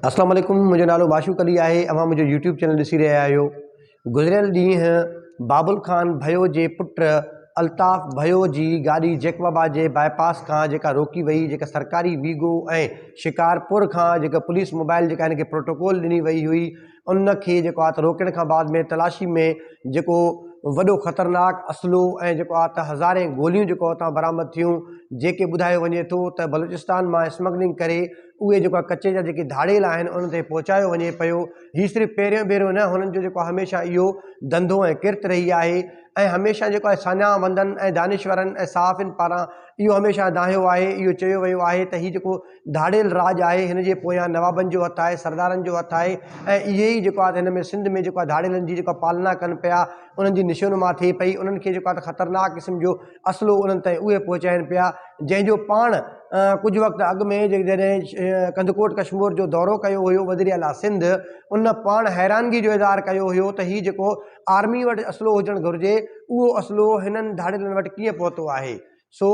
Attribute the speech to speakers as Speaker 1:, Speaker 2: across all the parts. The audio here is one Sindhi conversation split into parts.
Speaker 1: اسلام عليڪم منهنجو نالو معشوق علي آهي اوهان منهنجو يوٽيوب چينل ڏسي رهيا آهيو گذريل ڏينهن بابل خان ڀيو جي پٽ الطاف ڀيو جي گاڏي جيڪب آباد جي باء پاس کان جيڪا روڪي وئي جيڪا سرڪاري ويگو ۽ شڪارپور کان جيڪا پوليس موبائل جيڪا هن کي پروٽوڪول ڏني وئي هئي ان کي جيڪو آهي ته روڪڻ کان بعد ۾ تلاشي ۾ جيڪو وڏو خطرناڪ اسلحو ۽ جيڪو آهي ته هزارين گوليون جيڪو اتان برآمد ٿيون جيڪي ٻڌايو وڃي ٿو ته بلوچستان مان اسمگلنگ ڪري اهي جيڪو آهي ڪچي جا جيڪي ڌاڙيل آهن انهن تائين پهچايو وڃي پيو هي صرف پهريون ڀيرو نه هنن جو جيڪو هميشه اهو ڌنڌو ۽ ڪرت رهي آهي ۽ هميشه جيڪو آهي ساڃاهه وندن ۽ دانشورن ۽ صحافين پاران اهو هميشه دانهيو آهي اهو چيو ويو آهي ته هي جيڪو ڌاڙيل راڄ آهي هن جي پويان نوابن جو هٿ آهي سردارن جو هٿ آهي ۽ اهي ئي جيڪو آهي هن ۾ سنڌ ۾ جيڪو آهي ڌاڙيلن جي جيڪو پالنا ڪن پيا انهن جي نشونما ٿئي پئي انهن کي جيڪو آهي خطرناڪ قسم جو اسلحو انهن تائين اهي پهچائين پيا جنهن جو پاڻ ڪجهه وقت اڳ ۾ جڏهن ڪنڌڪوٽ ڪشمور جو دورو ڪيو هيو وزير اعليٰ سنڌ ان پاڻ حيرانگي جو اظهار ڪيو هيو ته هي جيڪو آرمي وٽ اسلحو هجڻ گهرجي اهو اسلحو هنن ڌاڙيلن وٽ ڪيئن پهتو آهي سو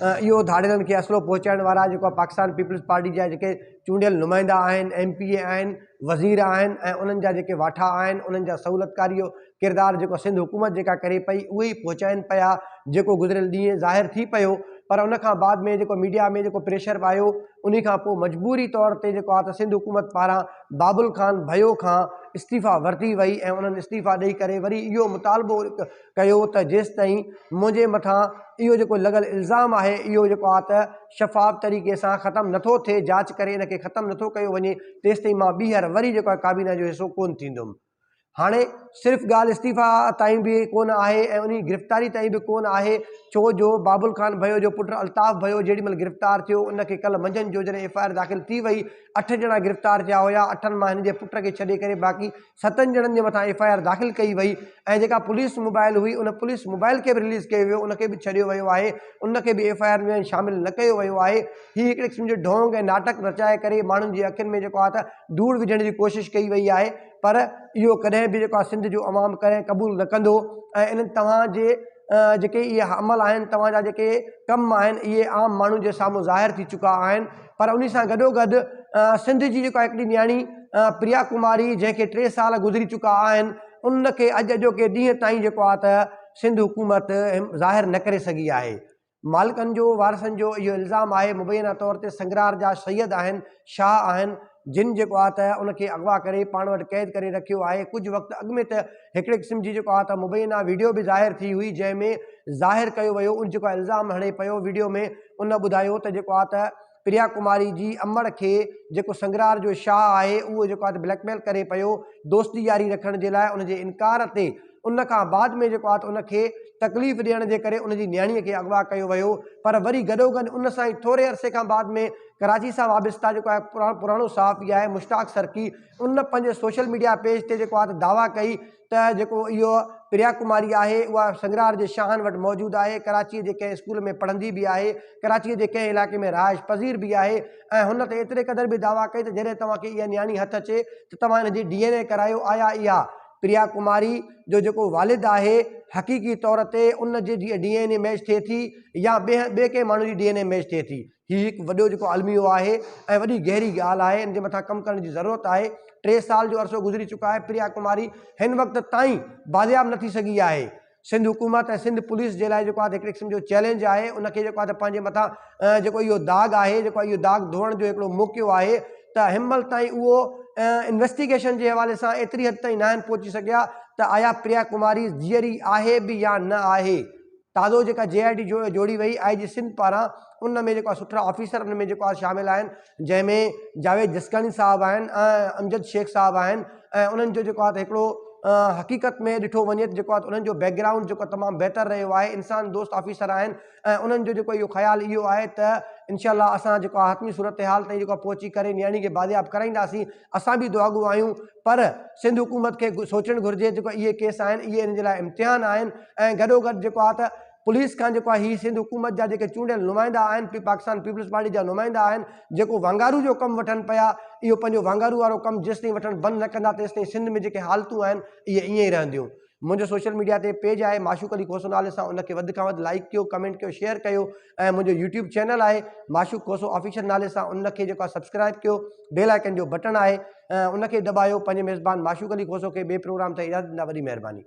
Speaker 1: اهو ڌاڙيلن کي اسلحو پهچائڻ وارا جيڪو پاڪستان پيپلز پارٽي جا جيڪي چونڊيل نمائندا آهن ايم پي اي آهن وزير آهن ۽ انهن جا جيڪي واٺا آهن انهن جا سهولتڪاري جو ڪردار جيڪو سنڌ حڪومت جيڪا ڪري پئي اهي ئي پهچائين پيا جيڪو گذريل ڏينهن ظاهر ٿي پيو پر ان کان بعد ۾ جيڪو ميڊيا ۾ جيڪو پريشر به آيو انهي کان پوء مجبوري طور تي جيڪو آهي ته سنڌ حڪومت پاران بابل خان ڀيو کان استعيفا ورتي وئي ۽ انهن استعيفا ڏئي ڪري وري اهو مطالبو ڪيو ته جيستائين منهنجي مٿان اهو جيڪو لڳل الزام آهي اهو جيڪو آهي ته شفاف طريقي سان ختم نٿو ٿئي جاچ ڪري ان کي ختم نٿو ڪيو وڃي تيستائين مان ٻيهر وري جيڪو آهي ڪابينا جو حصو ڪونه ٿيندم. هاڻي صرف ڳالهه استعيفيٰ تائين به ڪونه آهي ۽ انهي گرفتاري تائين به ڪونه آهي ڇو جو بابل خان ڀيو جو پٽ الطاف ڀيو جيڏي مهل گرفتار ٿيو ان کي ڪلهه منجهند جو جڏهن ايف I R داخل ٿي وئي اٺ ڄڻا گرفتار ٿيا هيا اٺن مان هن جي پٽ کي ڇڏي ڪري باقي ستن ڄڻن جي مٿان ايف I R داخل ڪئي وئي ۽ جيڪا پوليس موبائل هئي ان پوليس موبائل کي به رليز ڪيو ويو ان کي به ڇڏيو ويو آهي ان کي به ايف I R ۾ شامل نه ڪيو ويو آهي هي هڪڙي قسم جو ڍونگ ۽ ناٽڪ رچائي ڪري ماڻهن جي اکين ۾ جيڪو آهي ته ڌوڙ وجهڻ جي ڪوشش ڪئي وئي آهي پر اهو ڪڏهن به جيڪو آهي سنڌ جو عوام ڪڏهن قبول نه ڪندو ۽ انهن توهان جي جيڪي اهي عمل آهن توهان جا جيڪي ڪم آهن اهي عام ماڻهن جي سامهون ظاهر ٿي چڪا آهن پر انهي سان گڏو گڏ سنڌ جي جيڪا هڪڙي نياڻي پريا ڪماري جنهن کي ٽي سال گذري چڪا آهن ان کي اڄ اڄوڪي ڏينهن تائين جيڪو آهي ته سنڌ حڪومت ظاهر نه ڪري سگهي آهي مالڪن جو وارثن جو اهو الزام آهي مبينا طور تي سنگرار جا سيد آهن شاهه آهن جن جيڪو آهي ته ان کي اغوا ڪري پاڻ وٽ قيد ڪري رکيو آهي ڪجهه وقت اڳ ۾ ته هڪڙي قسم جي جيڪو آهي ته مبينا ويڊيو به ظاهر ٿي هئي جنهن ۾ ظاهر ڪيو ويو ان جيڪو الزام هڻي پيو ويڊيو ۾ ان ٻڌايو ته جيڪو آهي ته پريا ڪماري جي امڙ کي جيڪو سنگرار جو شاهه آهي اهو جيڪو آهي ته بليڪ ميل ڪري پيو دوستي ياري رکڻ جي لاء ان جي انڪار تي ان کان بعد ۾ جيڪو آهي ته ان کي تڪليف ڏيڻ جي ڪري ان جي نياڻيء کي اغوا ڪيو ويو پر وري گڏوگڏ ان سان ئي ٿوري عرصي کان بعد ۾ ڪراچي سان وابسته جيڪو آهي پراڻو صحافي آهي مشتاق سرڪي ان پنهنجي سوشل ميڊيا پيج تي جيڪو آهي ته دعويٰ ڪئي ته جيڪو اهو پريا ڪماري آهي اها سنگرار جي شاهن وٽ موجود آهي ڪراچيء جي ڪنهن اسڪول ۾ پڙهندي به آهي ڪراچيء جي ڪنهن علائقي ۾ رهائش پذير به آهي ۽ هن ته ايتري قدر به دعويٰ ڪئي ته جڏهن توهان کي اها نياڻي هٿ اچي ته توهان ان جي ڊي اين اي ڪرايو آيا اها پريا ڪماري جو جيڪو والد آهي حقيقي طور تي ان جي ڊي اين اي ميچ ٿئي ٿي يا ٻئي ٻئي ڪنهن ماڻهو جي ڊي اين اي ميچ ٿئي ٿي. هي هڪ وڏو جيڪو الميو آهي ۽ وڏي گهري ڳالهه آهي ان جي مٿان ڪم ڪرڻ جي ضرورت آهي. ٽي سال جو عرصو گذري چڪو آهي پريا ڪماري هن وقت تائين بازياب نه ٿي سگهي آهي. سنڌ حڪومت ۽ سنڌ پوليس جي لاء جيڪو آهي هڪڙي قسم جو چئلينج آهي ان کي جيڪو آهي ته پنهنجي مٿان جيڪو اهو داغ آهي جيڪو اهو داغ ڌوئڻ جو هڪڙو موقعو آهي ته هن مهل تائين اهو انويسٽيگيشن جي حوالي سان ايتري حد تائين ناهن پهچي سگهيا ته آيا پريا ڪماري جيئري آهي به يا نه آهي تازو جيڪا جي I ٽي جوڙي وئي آء جي سنڌ پاران ان ۾ جيڪو آهي سٺا آفيسر ان ۾ جيڪو آهي شامل آهن جنهن ۾ جاويد جسڪاڻي صاحب آهن ۽ امجد شيخ صاحب آهن ۽ انهن جو جيڪو آهي ته هڪڙو حقيقت ۾ ڏٺو وڃي ته جيڪو آهي ته انهن جو بيڪ گرائونڊ جيڪو تمام بهتر رهيو آهي انسان دوست آفيسر آهن ۽ انهن جو جيڪو اهو خيال اهو آهي ته انشاء الله اسان جيڪو آهي حتمي صورتحال تائين جيڪو پهچي ڪري نياڻي کي بازياب ڪرائينداسين اسان به دعاگو آهيون پر سنڌ حڪومت کي سوچڻ گهرجي جيڪو اهي ڪيس آهن اهي انهن جي لاء امتحان آهن ۽ گڏوگڏ جيڪو آهي ته پوليس کان جيڪو آهي هي سنڌ حڪومت جا جيڪي چونڊيل نمائندا آهن پاڪستان پيپلز پارٽي جا نمائندا آهن جيڪو وانگارو جو ڪم وٺن پيا اهو پنهنجو وانگارو وارو ڪم جيستائين وٺڻ بند نه ڪندا تيستائين سنڌ ۾ جيڪي حالتون آهن اهي ائين ئي رهنديون. منهنجو سوشل ميڊيا تي پيج آهي معشوق علي کوسو نالي سان ان کي وڌ کان وڌ لائيڪ ڪيو ڪمينٽ ڪيو شيئر ڪيو ۽ منهنجو يوٽيوب چينل آهي معشوق کوسو آفيشل نالي سان ان کي جيڪو آهي سبسڪرائب ڪيو بيل آئيڪن جو بٽڻ آهي ان کي دٻايو پنهنجي ميزبان معشوق علي کوسو کي ٻئي پروگرام تائين اجازت ڏيندا وڏي مهرباني.